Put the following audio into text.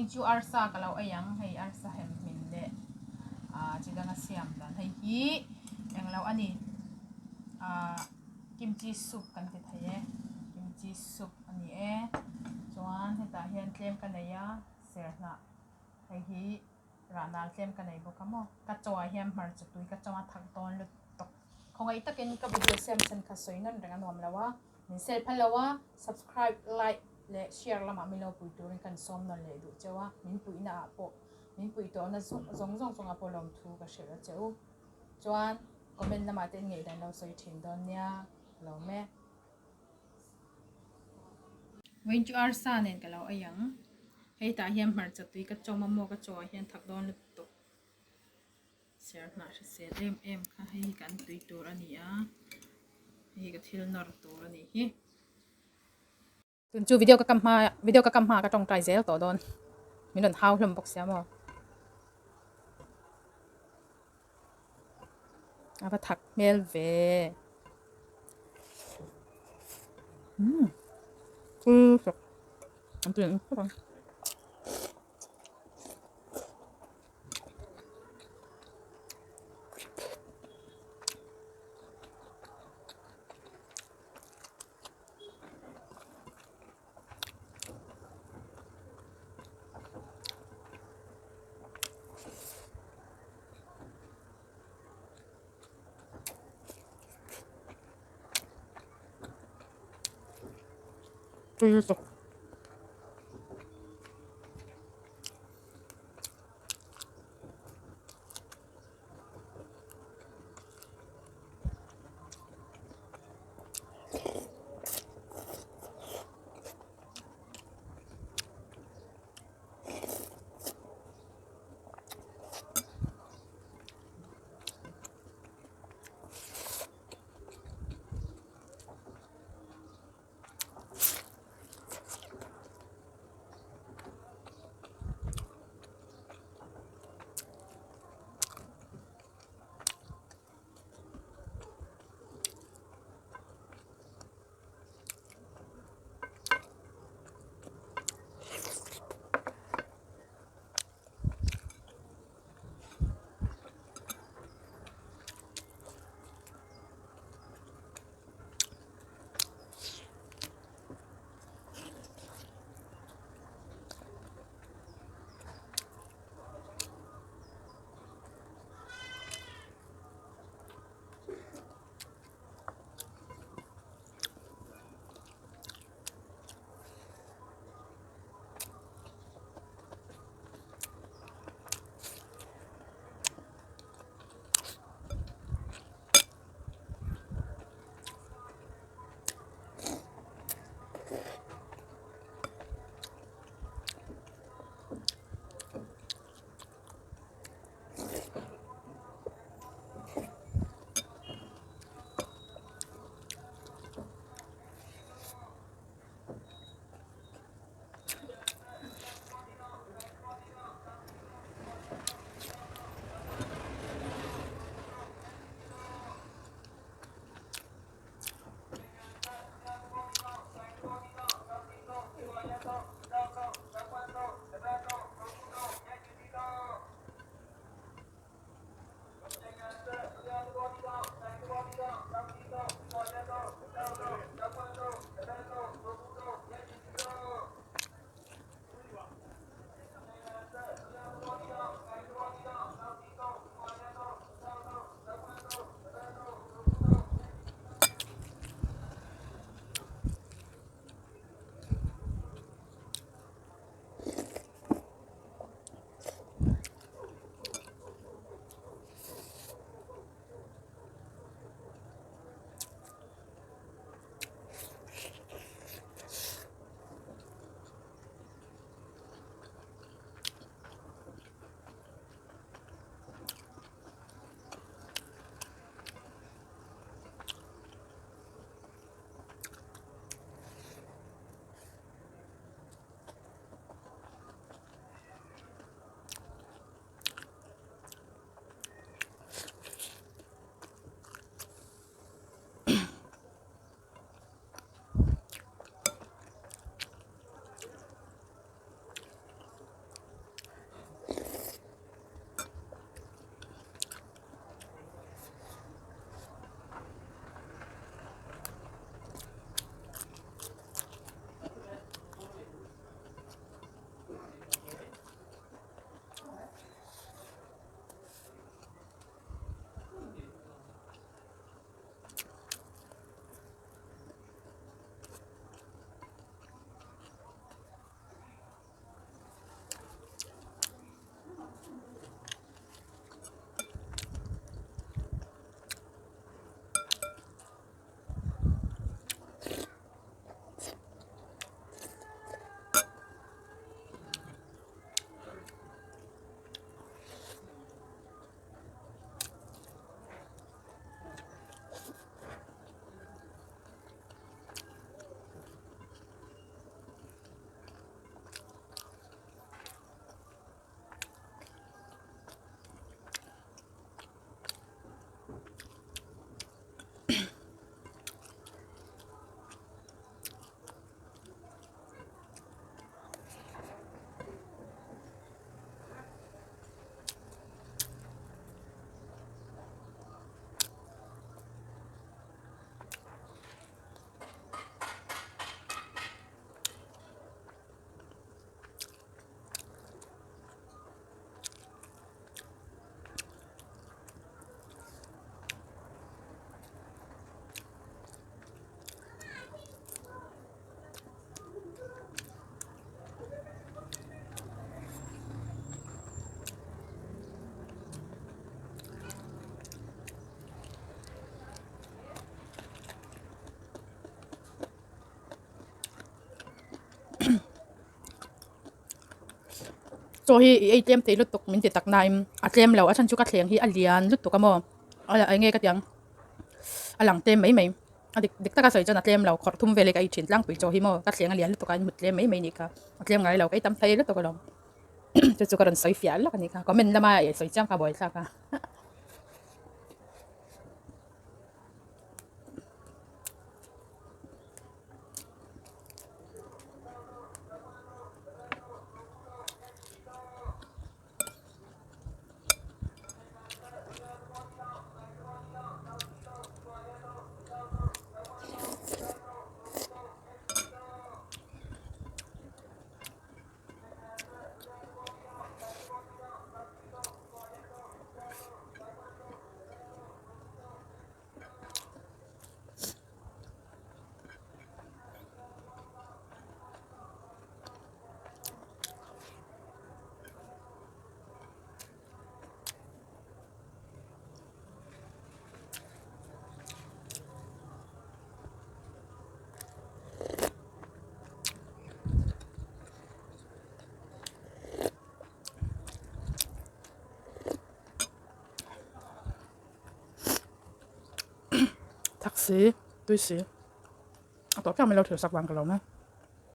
Vawiin chu arsa ka lo ei ang, hei arsa hem hmin leh ah chi danga siam dan hei hi englo a ni ah kimchi soup kan ti thei e kimchi soup a ni e chuan hetah hian tlem ka nei a serhnah hei hi rah nal tlem ka nei bawk a maw ka chaw ah hian hmarcha tui ka chawng a thak dawn lutuk khawngaih takin ka video siam chhan kha sawi nawn reng a nuam lo a. Min sel phal lo a, subscribe, like leh share lamah min lo pui turin kan sawm nawn leh duh cheu a, min puihna ah pawh min pui tawhna zawng zawng chungah pawh lawmthu ka hrilh a che u. Chuan comment lamah te in ngaihdan lo sawi thin dawn nia, ka lawm e. Vawiin chu arsa nen ka lo ei ang. Hei tah hian hmarcha tui ka chawm a maw ka chaw ah hian thak dawn lutuk. Ser hnah hrisel em em kha hei hi kan tui tur a ni a hei hi ka thil nawr tur a nih hi. Tun chu video ka kam hma video ka kam hma ka tawngtai zel tawh dawn min rawn hau hlawm bawk sia maw a va thak hmel ve umm an tui ang khawp ang. Tui lutuk. Chaw hi i ei tlem thei lutuk min ti tak nain a tlem lo a chhan chu ka thleng hi a lian lutuk a maw a eng nge ka ti ang a lang tlem mai mai a dik dik taka sawi chuan a tlem lo khawrh thum vel hi ka ei thin tlangpui chaw hi maw ka thleng a lian lutuk a in hmut tlem mai mai nih kha a tlem ngai lo ka ei tam thei lutuk alawm chu chu ka rawn sawi fiah lak a nih kha comment lama sawi chiang kha buaithlak a. Thak si, tui si. A tawp chiah mai lo thil sak vang ka lo na.